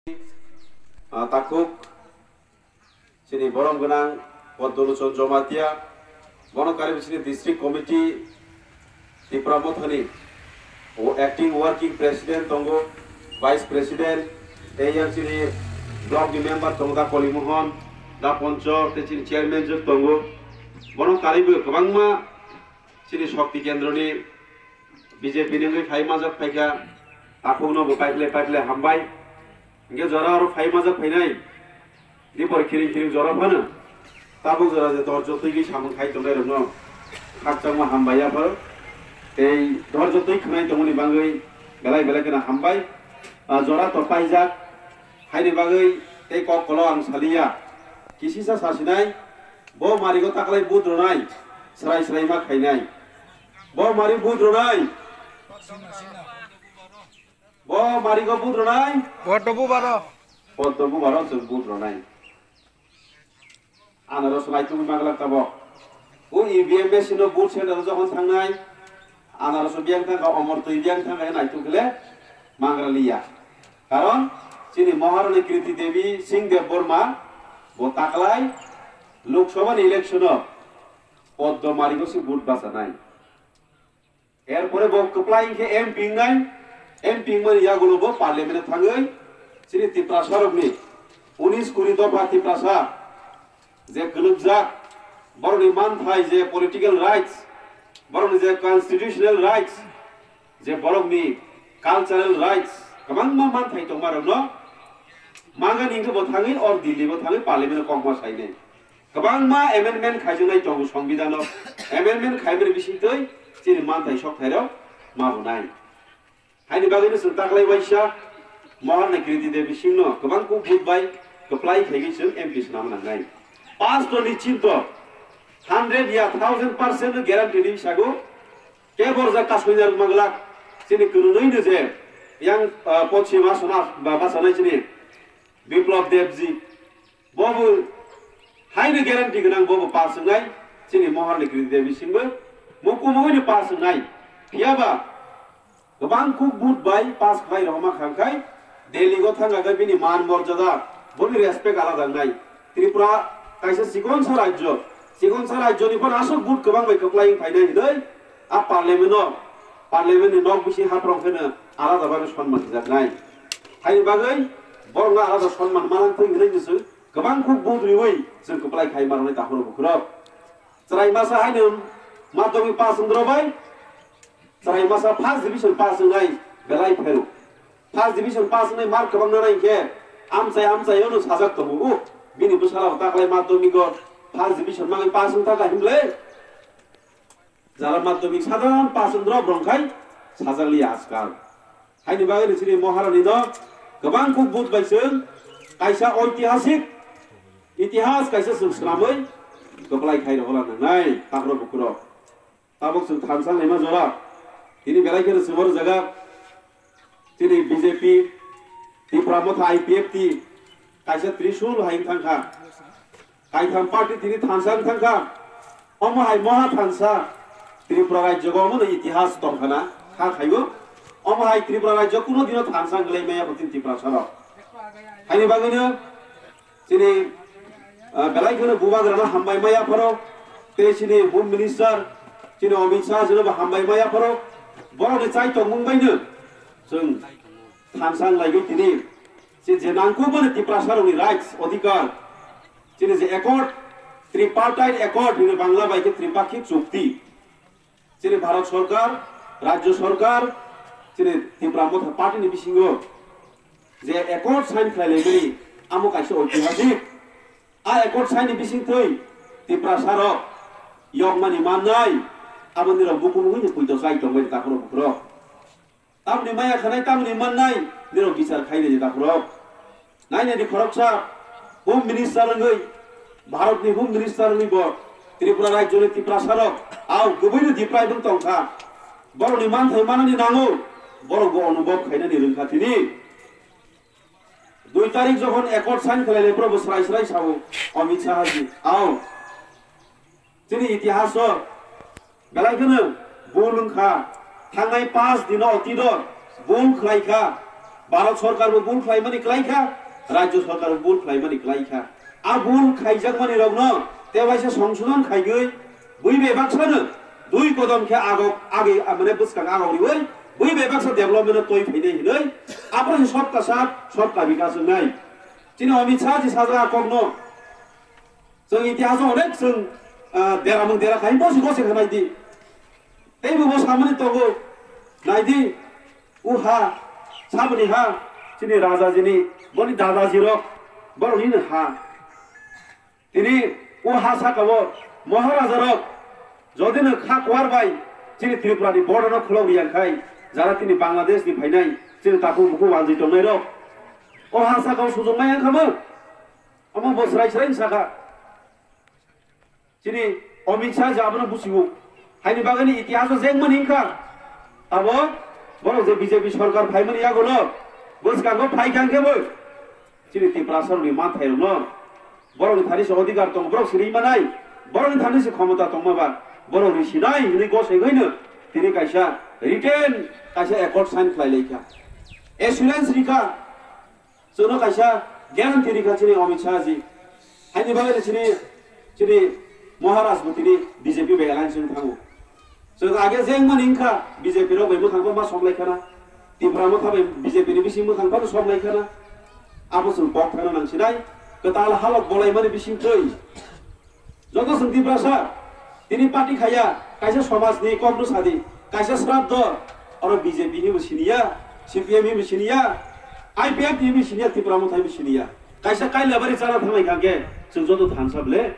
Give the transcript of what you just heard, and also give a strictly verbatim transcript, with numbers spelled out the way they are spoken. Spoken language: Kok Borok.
Ah, takhuk chini borom gwnang Poddo Lochon Jomatia, bono karibo chini district committee Tipra Mothani o acting working president tongo, vice president, tei yang chini block ni member tongo da Koli Mohon, da Poncho, tei chini chairman jwk tongo. Bono karibo kwbangma chini Shakti Kendroni B J P ni wngwi phai majak phaikha, takhukno bo paikhle paikhle hambai. Hingke jora aro phai majak phainai, dipor khiring khiring jora phano, tabuk jora je dor jotoi gwi samung khai tongnai rokno khakchangma hambai ya pharo, tei dor jotoi khwnai tongmani bagwi belai belai kheno hambai. Ah, jora to paijak, haini bagwi tei kok kolo ang saliya, kisisa sasinai, bo marigo taklai but rwnai, srai srai ma khainai. Bo mari but rwnai. Bo marigo but rwnai. Bo tobu baro. Bo tobu baro chwng but rwnai. Anaros naitung manglak tabok. O E V M machine no but center o jokhon thangnai, anaros biyang thangkha, omor twi biyang thangkha, naitung khle mangra liya. Karon chini Maharani Kriti Devi Singh Deb Borma bo taklai Lok Sabha ni election o Poddo marigo si but bachanai. Erpore bo kwplai khe M P wngnai, M P wngmani yagulo bo parliament o thangwi chini Tiprasa rokni unis kuri dopha Tiprasa je kwlwkjak, borokni manthai je political rights, borokni je constitutional rights, je borokni cultural rights, kwbangma manthai tongma rokno mangani hwnkhe bo thangwi or Delhi bo thangwi parliament o kokma sainai. Kwbangma amendment khaijaknai tongo Songbidhano. Amendment khaimani bisingtwi chini manthai sokthai rok ma rwnai. Haini bagwino chwng taklai waisa Maharani Kriti Devi Singhno kwbang kuk vote bai kwplai khaigwi chwng M P swnam nangnai. Pasto ni chinto hundred ya thousand percent no guarantee ni sago kebor ja kasoi jar manglak chini kwrwnwi no je yang, ah, Pochim Assam as-, ba, bachanai chini Biplab Debji. Bobo haino guarantee gwnang, bobo pass wngnai, chini Maharani Kriti Devi Singhbo mukumugwino pass wngnai. Phiyaba kwbang kuk vote bai pass khlai rohorma kha, khai Delhi go thangkha khe bini man morjada, boni respect alada wngnai. Tripura kaisa chikonsa rajyo, chikonsa rajyoni phano aswk vote kwbang bai kwplai wng phainai hinwi a parliament-o, parliament-ni nok bising haphang pheno alada bagwi sonman rijaknai. Haini bagwi borokno alada sonman manang thwi hinwi chwng kwbang kuk vote riwi chwng kwplai khai manwi takhoro bukhurok. Chwrai masa haino madhyamik pass wngdro bai, chwrai masa first division pass wngnai belai phero. First division pass wngnai mark kwbang nanai hinkhe amchai amchai ono sajak tongo, o bini bwsala taklai madhyamik o first division manwi pass wng thangkha hinle. Jara madhyamik sadharon pass wngdro bwrwng khai sajak liya ajkal. Haini bagwi chini Maharani no kwbang kuk vote bai chwng kaisa oitihasik itihas kaisa chwng swnamwi kwplai khai rohorna nangnai takhro bukhurok. Tabuk chwng thansa naima jora. Tini belai kheno chwng oro jaga chini B J P, Tipra Motha I P F T, kaisa Trishul hai wng thangkha. Kaitham party tini thansa wng thangkha. Omo hai moha thansa Tripura rajyo go omono itihas tongkhana kha khaibo. Omo hai Tripura rajyo kuno dino thansa wng glai maya bo tini Tiprasa rok. Haini bagwino chini, ah, belai kheno bubagrano hambai maya phoro, tei chini Home Minister chini Amit Shah jino bo hambai maya phoro. Borokni chai tongmung baino chwng thansa wng laigwi tini se je nangkukmani Tiprasa rokni rights, odhikar, chini je accord, tripartite accord hino Bangla bai khe tripakhik chukti. Chini Bharat Sarkar, Rajya Sarkar, chini Tipra Motha Party ni bisingo je accord sign khlai laimani, amo kaisa oitihasik. A accord sign ni bisingtwi Tiprasa rok yokmani mannai, abo nirok bukumu hwnwi puito chai tongbai takhoro bukhurok. Tamni maya khanai, tamni mannai, nirok bichar khai ridi takhurok. Nainani khoroksa Home Minister wngwi, Bharatni Home Minister wngwi bo Tripura rajyoni Tiprasa rok, au kwbwino deprive wng tongkha. Borokni manthai manani nango, borok bo onubhob khainani rwngkha tini. Dui tarik jokhon accord sign khlailai, borok bo srai srai sao Amit Shah ji, au chini itihas o belai kheno bul wngkha, thangnai paanch dino otito bul khlaikha, Bharat sorkar bo bul khlaimani klaikha, rajyo sorkar bo bul khlaimani klaikha. A bul khaijakmani rokno tewaisa songsodon khaigwi bui bebaksano dui kodom khe agok age, mane bwskang agok riwi bui bebaksa development toi phainai hinwi aphuru sabka sath sabka bikas wngnai. Chini Amit Shah ji sajak a kokno chwng itihaso onek chwng, ah, deramung dera khai bosi bosi khanai di. Tei bo samani tongo, naidi, o ha, saboni ha, chini rajajini, boni dadajirok, borokni ha. Tini o ha sakao Maharajarok, jodi no kha kuar bai, chini Tripura ni border no khulok riya khai, jara tini Bangladesh ni phainai, chini takhuk bukhuk wanjwi tongnai rok. O ha sakao sujung mai ang kha mo? Omo bo srai srai sakha. Chini Amit Shah je abono busigo. Haini bagwi ni itihaso jengmani wngkha. Abo borok je B J P sorkar phaimani yagulo bwskango phaikha hwnkhe bo chini Tiprasarokni manthairokno borokni thani se odhikar tongo, borok se ri manai, borokni thani se khomota tongma ba borok ri sinai hinwi gosegwino tini kaisa written kaisa accord sign khlai laikha. Assurance rikha. Chwngno kaisa guarantee rikha chini Amit Shah ji. Haini bagwi chini, chini Maharaj bo tini B J P bai alliance wng thango. Chwng age jengmani wngkha B J P rok bai mwkhang ma somlai khana. Tipra motha bai B J P ni bising mwkhang phano somlai khana. Abo chwng kok thangna nang sinai. Kwtal halok bolaimani bising twi. Joto chwng Tiprasa, tini party khaya, kaisa somajni kokno sadi, kaisa sraddho, oro B J P hinwi siniya, C P M hinwi siniya, I P F hinwi siniya, Tipra Motha hinwi siniya. Kaisa Kailabari chana thanglai kha khe, chwng joto thansa bole,